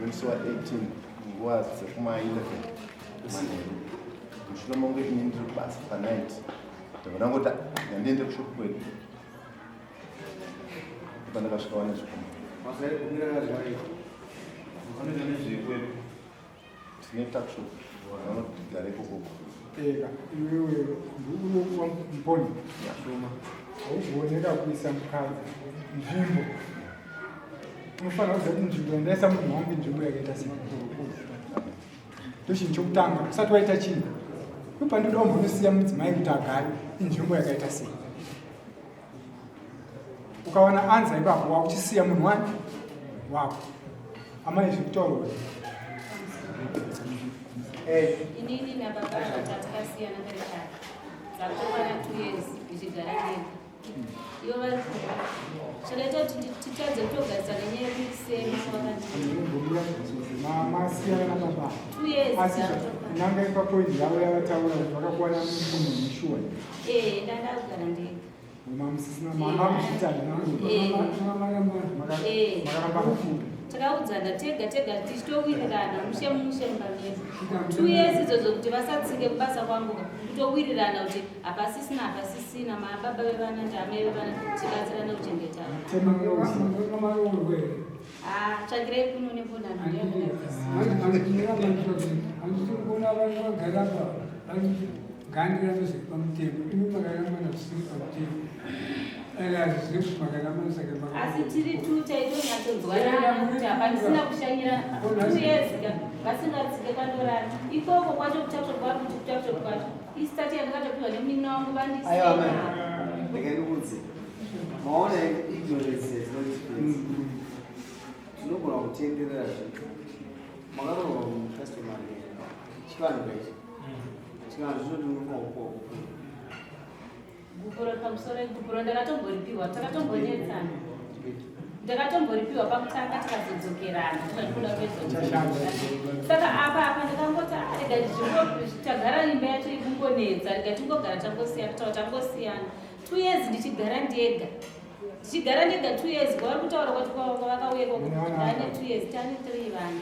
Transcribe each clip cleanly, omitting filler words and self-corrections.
Nemusi wa 18 nguva dzekuma 11 manheru mushure monge ini ndiri kubasa panight ndabva ndangoti ndandiende kushop kwedu pandakasvika wane zvikomba. Tine tuckshop vanotigara ikoko. Eka iwewe ndiunokuwa muponi shoma haugoneka kuisa mukadzi nzvimbo unofanira kuziva kuti nzvimbo yandaisa munhu wangu inzvimbo yakaita sei. Ndochinhu chokutanga usati waita chinhu ipandoda umbonosiya mudzimai kuti agare inzvimbo yakaita sei. Ukawana anza ipapo wakuchisiya munhu wani wako. Amai zvekutaurwa. Eh. Inini nababa takasiyana kare kare. Dzakutokwana 2 years ndichigara ndega. Ivo vari kumba. Chakaita kuti titadze kutogarisana nenyaya yekuti sei Masiyana nababa. 2 years. Asi nanga ipapo yavo yavataura kuti vakakuwana munhu neshuwa. Eh, ndanga kugara ndega. Takaudzana tega tega tichitowirirana mushe mushe mumba medu. 2 years idzodzo kuti vasatsike kubasa kwangu kutowirirana kuti hapasisina hapasisina mababa vevana ndaamai vevana tibatsirane kuchengetana. Ah, tsvakirai kuno nefonano Gandira zviri pamutemo imi makarambana zvisiri pamutemo asi tiri tu taitonyatsodzwanana kuti hapandisina kushanyira 2 years ka vasingatsike kwandorara ikoko kwacho kutakushop kwari kuti kutakushop kwacho isitati yandakatopiwa nemunin'ina wangu Aiwa amai, regai ndikuudze. Maona ignorance has no defense. Tinogona kutenderera zvinhu. Makaroorwa mucustomary chivanhu kaichi. Chivanhu chinoti unofanira kupuwa gupuro. Gupuro pamusoro gupuro ndakatomboripiwa takatombonetsana. Ndakatomboripiwa pakutanga tikazodzokerana tikatoda kuedza. Saka apa apa ndakangoti ah, rega tagara imba yacho ikungonetsa rega tingogara tangosiyana taura tangosiyana. 2 years ndichigara ndega. Ndichigara ndega 2 years kwavari kutaura kwati kwavakauya ikoko ndane 2 years tane 3 vana.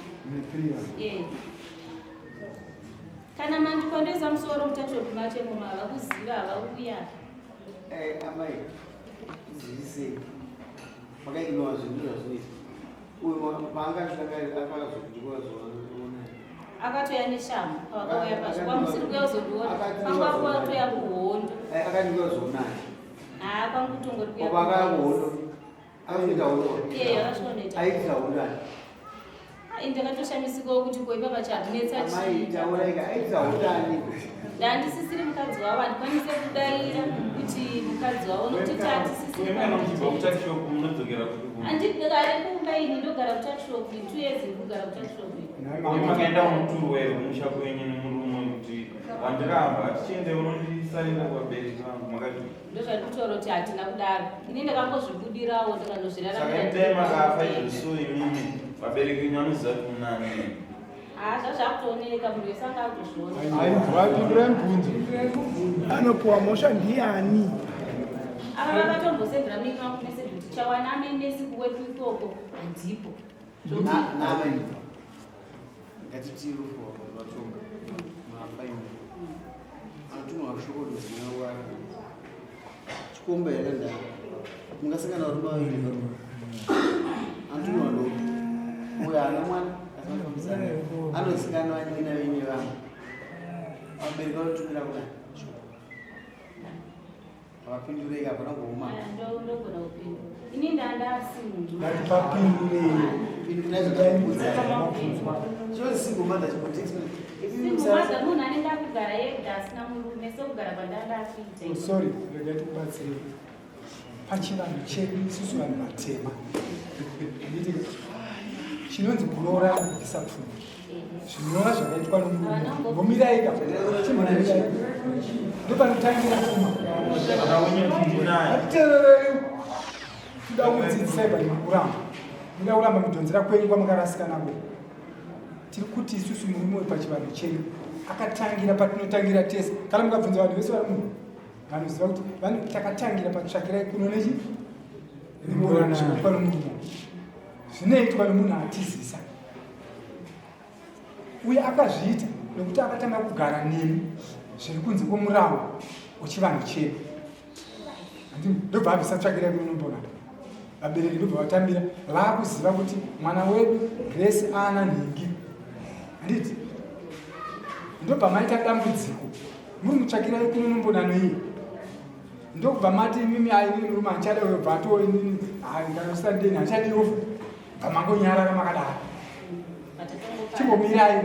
Yeah. Kana mandikondesa musoro mutachopi macho imomo havakuziva havauya. Eh, amai, zivisei. Makaignowa zvinhu zvazvinoita. Uyu paanga akazokudyiwa zvaona. Akatoya neshamhu pavakauya pazvo kwamusiri kuya kuzondiona kwangu akutoya kuhondo. Eh, akadyiwa zvaonani. Haa kwangu kutongori kuya. Kwakaya kuhondo. Akazoita hondo. Eh, akasvikonoita. Aiitira hondo ani? Ai, ndakatoshamisikawo kuti ko ipapa chakunetsa Amai chii. tauraika aiitira hondo ani? Ndandisisiri mukadzi wavo handikwanise kudaira kuti mukadzi wavo nokuti tatisisiri Munoenda muchibva kutuckshop munodzokera kupi kumba? Handigari kumba ini ndogara kutuckshop 2 years ndiri kugara kutuckshop. Makaenda muturwa here kumusha kwenyu nemurume kuti wandiramba tichiende unondisaenda kuvabereki vangu makadii? Ndozvandikutaura kuti hatina kudaro. Ini ndakangozvibudirawo ndikanozviraramira. Saka dai makafa izvozvo imimi vabereki venyu vanoziva kuti munani. Ah, zvazvakutooneka munhu wese anga akutozviona. Aibva mubvunzo. Anopuwa mhosva ndiani? Ava vakatombosendera munin'ina wangu message kuti chawana amenesi kuwetu ikoko handipo. Naamai. Ngatiti rufu rwatonga. Mafaini. Anotumwa shoko mudzimai wake. Chikomba here ndaa. Mungasangana varume vaviri varume. Anotumwa ndo. Uyo haana mwana asi vanofambidzana. Anozikanwa nina vene vanhu. Vabereki vanotumira kudai. Shoko. Havapindureki hapana kuoma. Ndogona kupindura. Ini ndandasi munhu. Ngatipapindurei. Pindurai zvakakudza. Chinonzi single mother chimbotext. Single mother munhu anenge akugara ega asina murume sekugara kwandanga akuita. Oh, sorry, regai tikubatsirei. Pachivanhu chedu isusu vanhu vatema. Nditi chinonzi kuroora kubvisa pfuma. Zvinova zvakaitwa nomurume. Ngomiraika. Chimbomirai. Ndopanotangira pfuma. Saka wenyu ndinaye. Hatitererei. Toda kudzidzisai but mukuramba. Muda kuramba kudhonzera kwenyu kwamukarasika nako. Tiri kuti isusu murume wepachivanhu chedu akatangira patinotangira tese. Kana mukabvunza vanhu vese vari muno vanoziva kuti vanhu takatangira patsvakirai kuno nechi zvinoitwa nomurume. Zvinoitwa nomunhu atizisa. Uye akazviita nokuti akatanga kugara nemi zviri kunze kwomurawo wechivanhu chedu. Ndobva abvisa tsvakirai kunombona. Vabereki ndobva vatambira vakuziva kuti mwana wedu Grace ana nhingi. Handiti? Ndobva maita dambudziko. Muri mutsvakirai kunombonano iye. Ndokubva mati imimi ai inini murume handichada uyo bva atoo inini ndanosandeni handichadiwo futi. Bva mangonyarara makadaro. Chimbomirai.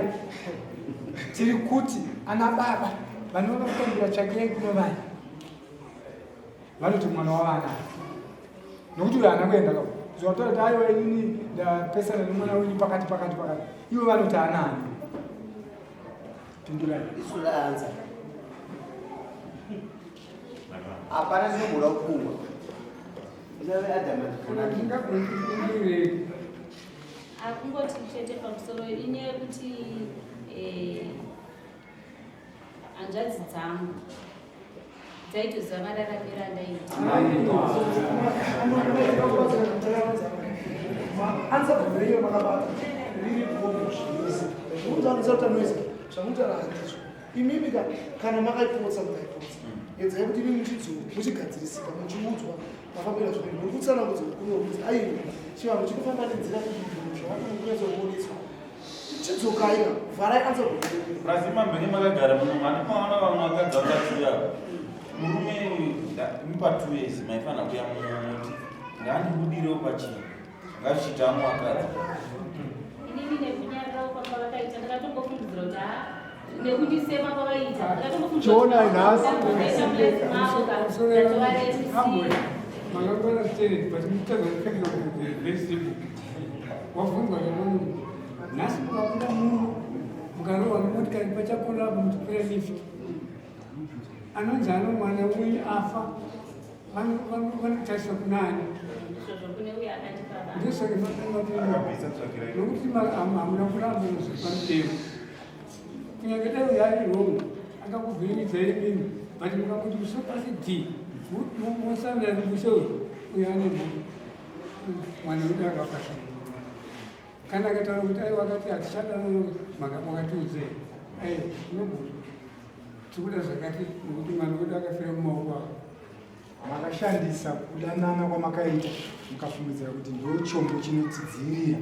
Tiri kuti ana baba vanova kutambira tsvakirai kuno vaya. Vanoti mwana wavana. Nokuti uyo haana kuenda ka. Zvataura kuti aiwa inini ndapesana nemwana wenyu pakati pakati pakati. Ivo vanoti anaani. Pindurai. Isu taanza. Hapana chinobuda kupfungwa. Ichave adamant kana Akungoti chete pamusoro inyaya yekuti eh, hanzvadzi dzangu dzaitoziva mararamiro andaiita. Anza kuveyo makabata riri bhombo zvese. Zvinotaura kuti noise zvamunotaura handizvo. Imimi ka kana makaipotsa mukaipotsa. Edzai kuti imi muchidzoka muchigadzirisika muchiudzwa mafambiro azvo muri kutsanangudzwa kuno kuti aiwa chivanhu chinofamba nenzira iyi zvavakunyatsokuoneswa. Chidzokai ka vharai anza kuveyo. Purasi mambenge makagara muno mani maona vamwe vakadzi vakatuya murume mupa 2 years maifanira kuya muti ngaandibudirewo pachii ngazvichiita amwe vakadzi. Inini nekunyarirawo kwanga vakaita ndakatombofungidzira kuti haa nekundisema kwavaiita ndakatombofungidzira Chiona nhasi. Makangwana sterek but mutadza kupfekera kuti very simple. Wabvunzwa nemunhu nhasi mukabuda muno mukarohwa nemotikari pachakona apo muchikwira lift anonzi ano mwana wenyu afa vanotarisa kunani ndosaka nokuti hamuna kuramba pamutemo kunyange dai uyo ari wrong akakuvhiringidzai imimi but mukamuti musoro pasi d mosamira mushe uyu uyo ane mwana wedu akafa kana akataura kuti aiwa akati hatichadano makatiudzei ai unobvunzwa tikuda zvakati nokuti mwana wedu akafira mumaoko avo. Makashandisa kudanana kwamakaita mukafungidzira kuti ndo chombo chinotidzivirira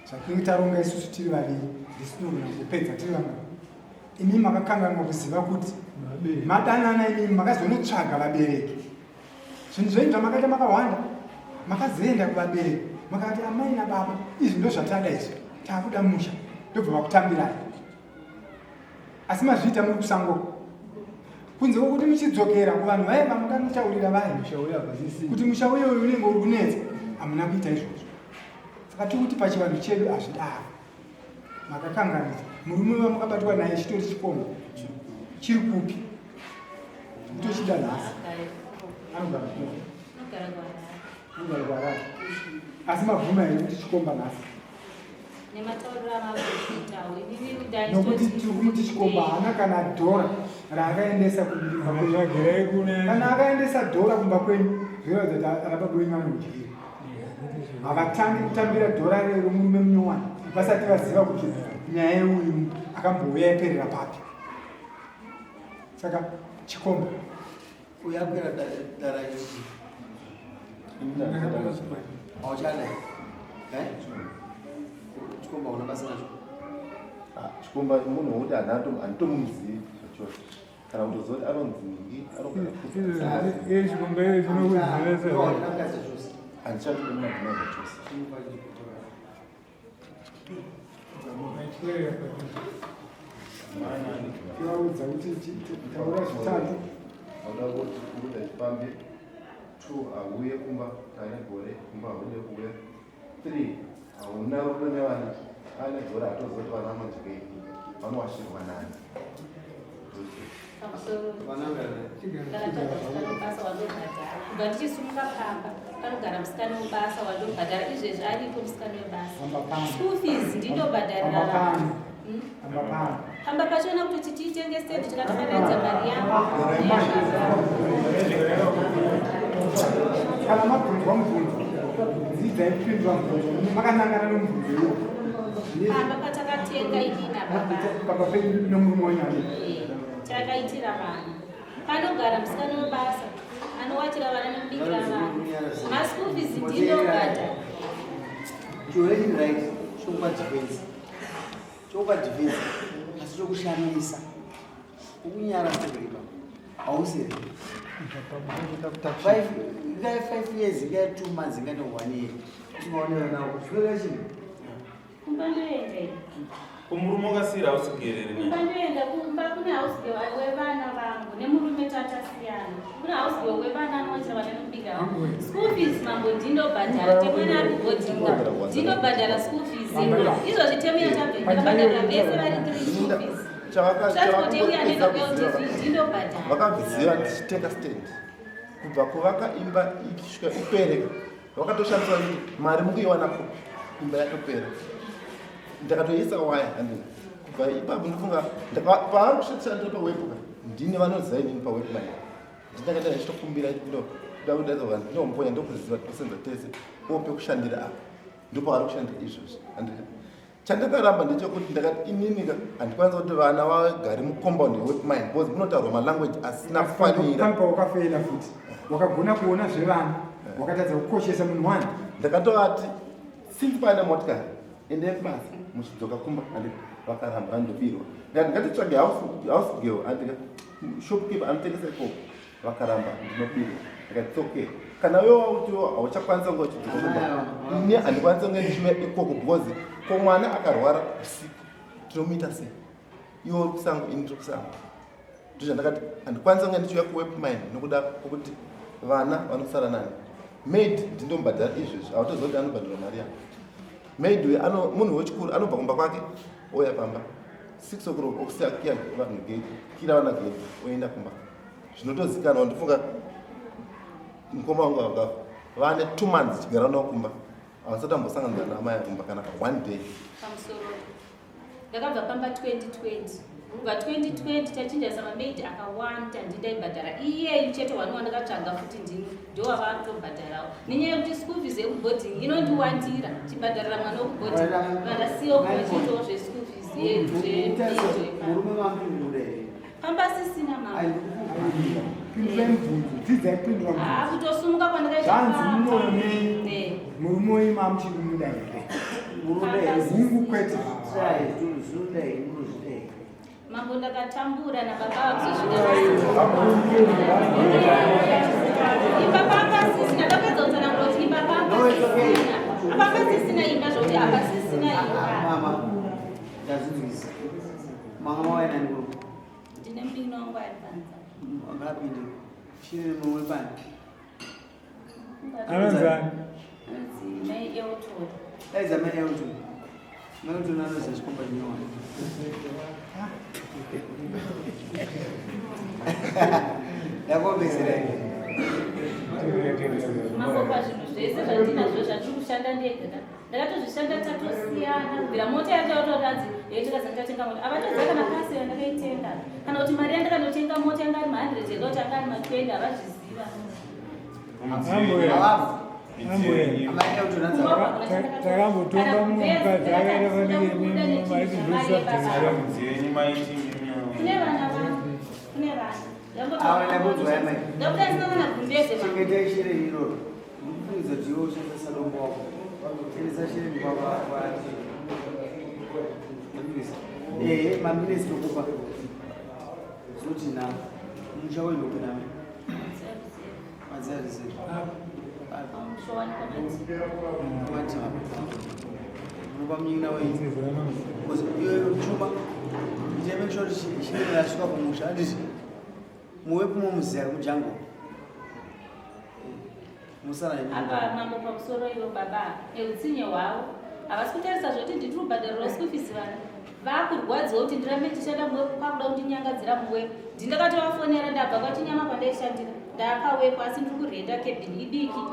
zvatinenge taronga isusu tiri vaviri ndisu tinogona kupedza tiri vamwe. Imi makakanganwa kuziva kuti madanana imimi makazonotsvaga vabereki. Zvinhu zvenyu zvamakaita makawanda makazoenda kuvabereki makati amai nababa izvi ndo zvatada izvi takuda musha ndobva vakutambirai. Asi mazviita muri kusango kunze kwokuti muchidzokera kuvanhu vaye vamukanotaurira vaye kuti musha uye uyu unenge uri kunetsa hamuna kuita izvozvo. Saka tiri kuti pachivanhu chedu hazvidaro. Makakanganisa murume wamukabatwa naye chitori chikomba chiri kupi kutochida nhasi anogara kupi anogara kuHarare asi mabvuma here kuti chikomba nhasi nokuti tiri kumuti chikomba haana kana dhora raakaendesa kumba kwenyu. Kana akaendesa dhora kumba kwenyu zvinoratidza kuti ana baba wenyu vanodyira. Havatangi kutambira dhora rero murume munyowani vasati vaziva kuti nyaya yeuyu akambouya yaperera papi. Saka chikomba Uyakwira daraja chichi. Hauchada. Eh? Chikomba una basa nacho. Ah, chikomba munhu wokuti handitomuzivi zvachose kana kutoziva kuti anonzi nhingi anogara kupi. Iye chikomba iye chinokuzivesa. Handichatodi madzimai zvachose. Tivaudza kuti taura zvitatu. Auda kuti kubuda chipambi 2 auye kumba ane gore kumba haude kuuya 3 hauna rudo nevana ane gore hatozoti vana vanonzwei vanowashirwa nani. Pamusoro kubva ndichisumuka pamba panogara musikana webasa wandobhadhara izvezvi ariko musikana webasa school fees ndindobhadharira vanhu pamba pachona kuti tiitenge stendi tikatofananidza mari yangu kana mabvunzwa mubvunzo dzidzai kupindura mubvunzo makanangana nomubvunzo iwo. Pamba patakatenga ini nababa. Pamba penyu nomurume wenyu ani? Eh, takaitira vana. Panogara musikana webasa anowachira vana nekubikira vana. Maschool fees ndinobhadhara. Chihure right chokupa defense. Chokupa defense asi chokushamisa. Ukunyara sekuipa. Hausiri. Five ingai 5 years, ingai 2 months, ingai one year. Usingaonera nawo. Zvinenge chii? Kumba ndoenda ini. Kumurume wakasiyira hausigerere Kumba ndoenda, kumba kune housegirl wevana vangu nemurume tatasiyana. Kune housegirl wevana anowachira vana nekubikira vana. School fees mambo ndinobhadhara. Temwana ari kuboardinga. Ndinobhadhara school fees. Izvozvi temu yatabve ndakabhadharira vese vari three school fees. Transport yeuya nenokuya kuti ndinobhadhara. Vakabviziva tichitenga stand kubva kuvaka imba isvika ipere, vakatoshandisa kuti mari mukuiwana kupi, imba yatopera. Ndakatoisa waya handina kubva ipapo. Ndofunga pavari kushandira pawepuka, ndine vanoziva inini pawepu mine ndinakaita ndichitokumbira ndinomuponya ndokuziva tosenza tese ope kushandira apa, ndopavari kushandira izvozvi handina. Chandakaramba ndechekuti ndakati ininika handikwanisa kuti vana vagare mucompound yewep mine because munotaurwa malanguage asina kufanira. Pane pawakafeila futi. Wakagona kuona zvevana, wakatadza kukoshesa munhu wani. Ndakatovati since paine motikari, endai kubasa muchidzoka kumba handi. Vakaramba, vandobirwa. Ndikati ngatitsvage house girl andika shopkeeper anotengesa ikoko. Vakaramba, ndinobirwa. Ndikati it's okay, kana iwe wakuti hauchakwanisa kunge uchidzoka kumba, ini handikwanisa kunge ndichiuya ikoko because ko mwana akarwara usiku tinomuita sei? Iwe uri kusango, ini ndiri kusango. Ndozvandakati handikwanisa kunge ndichiuya kuwep mine nokuda kwokuti vana vanosara nani? Maid ndindomubhadhara izvezvi, hautoziva kuti anobhadharwa mari yako. Maid uyu munhu wechikuru, anobva kumba kwake ouya pamba 6 o'clock, okusiya kiya vanhu gate, kira vana gate, oenda kumba. Zvinotozikanwa. Ndifunga mukoma wangu vakafa vane 2 months chigara navo kumba, havasati vambosanganidza naamai kumba kana one day. Pamusoro, ndakabva pamba 2020. Kubva 2020 tachinjaisa mamaid akawanda, ndindaibhadhara iyeyu chete. Wani wandakatsvaga futi ndini ndowava kutobhadharawo nenyaya yekuti school fees yekuboarding inondiwandira. Chibhadharira mwana wekuboarding, vandasiyawo kuvachiitawo zveschool fees zvebizo. Murume mamupindura here? Pamba sisina mama. Pindurai mubvunzo, dzidzai kupindura mubvunzo. Ah, kutosumuka kwandakaita. Zvanzi mumoyo menyu, Eh. murume wenyu mamuchiri kumuda here? Murume here? Hungu, kwete. Zvinoda here? Munozvida here? Mambo, ndakatambura nababa vakuzosvika imba pamba sisina. Ndapedza kutsanangura kuti imba pamba No, it's okay. sisina, pamba sisina imba, zvokuti apa sisina imba. Mama, ndazvinzwisa. Mama waina ndiko? Ndine mbino wangu aripanza. Ngapinde. Chine mumwe pani. Anonzani? Anonzi mai Elton. Aidza mai Elton. Mai Elton anoziva chikomba chinyowani. Ndakuombezerai. Mambo, pazvinhu zvese zvandinazvo zvandiri kushanda ndega, ndakatozvishanda tatosiyana. Kubvira mota yacho yatotanzi yaitakaza, ndikatenga mota, havatoziva kana kasi yandakaitenga kana kuti mari yandakanotenga mota yanga ari ma100 yanga kuti anga ari ma20, havazviziva. Avapo. Ambuya. Amai Elton anza. Takambotonga mumwe mukadzi akaita fanike maiti ndosabvira. Midziyo yenyu maiti. Kune vana vangu, kune vana. Ava ndakunzwa yamai. Ndakuda ndisina kana gumbeze mama. Chengetai shereni iroro. Ndikupfungidza kuti iwe ushandisa sadombo wako. Endesa shereni kwa ehe maminisi tokupa zoti na musha wenyu upi nami madziarizeri. Pamushowanikwa. Munopa munyina wenyu because iwe chuma ite make sure kuti shereni rasvika kumusha, handiti? Muwepo muziya mujango musara. Apa mambo, pamusoro ivo baba neutsinye hwavo havasi kutarisa zvoti ndiri kubhadharirawo school fees vana. Vakurwadziwa kuti ndirambe ndichishanda muwepo, kwakuda kundinyangadzira muwepo. Ndindakatovafonera ndabva kwachinyama kwandaishandira, ndakawepo asi ndiri kurenda cabin idiki,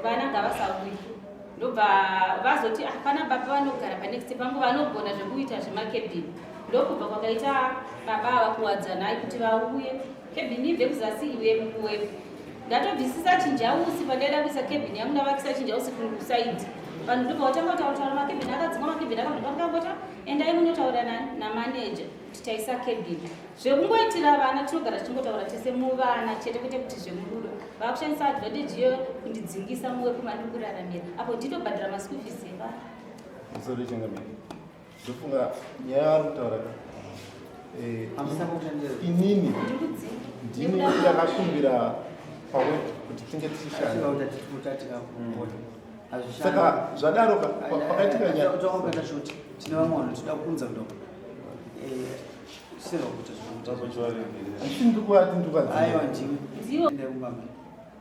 vana ngavasauyi. Ndobva vazoti, "Ah, pana baba vanogara panext pangu vanogona zvekuita zvemacabin." Ndokubva kwakaita baba ava kuwadzanai kuti vauye cabin ibve kuzasi iuye mukuwepo. Ndatobvisisa chinjausi pandaida kuisa cabin yangu, ndavakisa chinjausi kuside. Vanhu ndobva vatanga kutaura taura makebhini akadzingwa makebhini akadzingwa endai munotaura namaneja kuti taisa kebhini. Zvekungoitira vana tinogara tichingotaura tese muvana chete kwete kuti zvemurudo. Vakushandisa advantage iyoyo kundidzingisa muwepo mandiri kuraramira apo nditobhadhara maschool fees evana. Musoro changamire. Ndofunga nyaya yaari kutaura ka. Eh, inini ndini ndakakumbira pawe kuti tinge tichishanda. Saka zvadaro ka pakaitika nyaya. Tine vamwe vanhu tinoda kuunza kuno. Eh,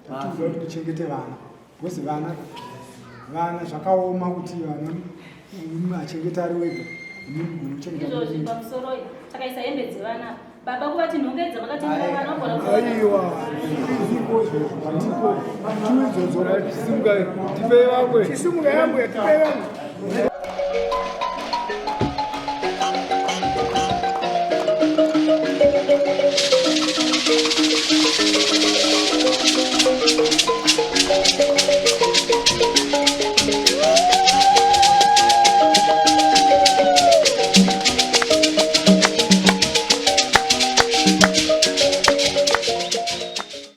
Tatiudzwa kuti tichengete vana because vana vana zvakaoma kuti vana murume achengete ari wega izvozvi pamusoro takaisa hembe dzevana baba kuvati nhongedza makatengera vana vogona aiwa zviriko izvozvo handiko tiudzodzo tipei vamwe Chisimuka yamwe, tipei vamwe.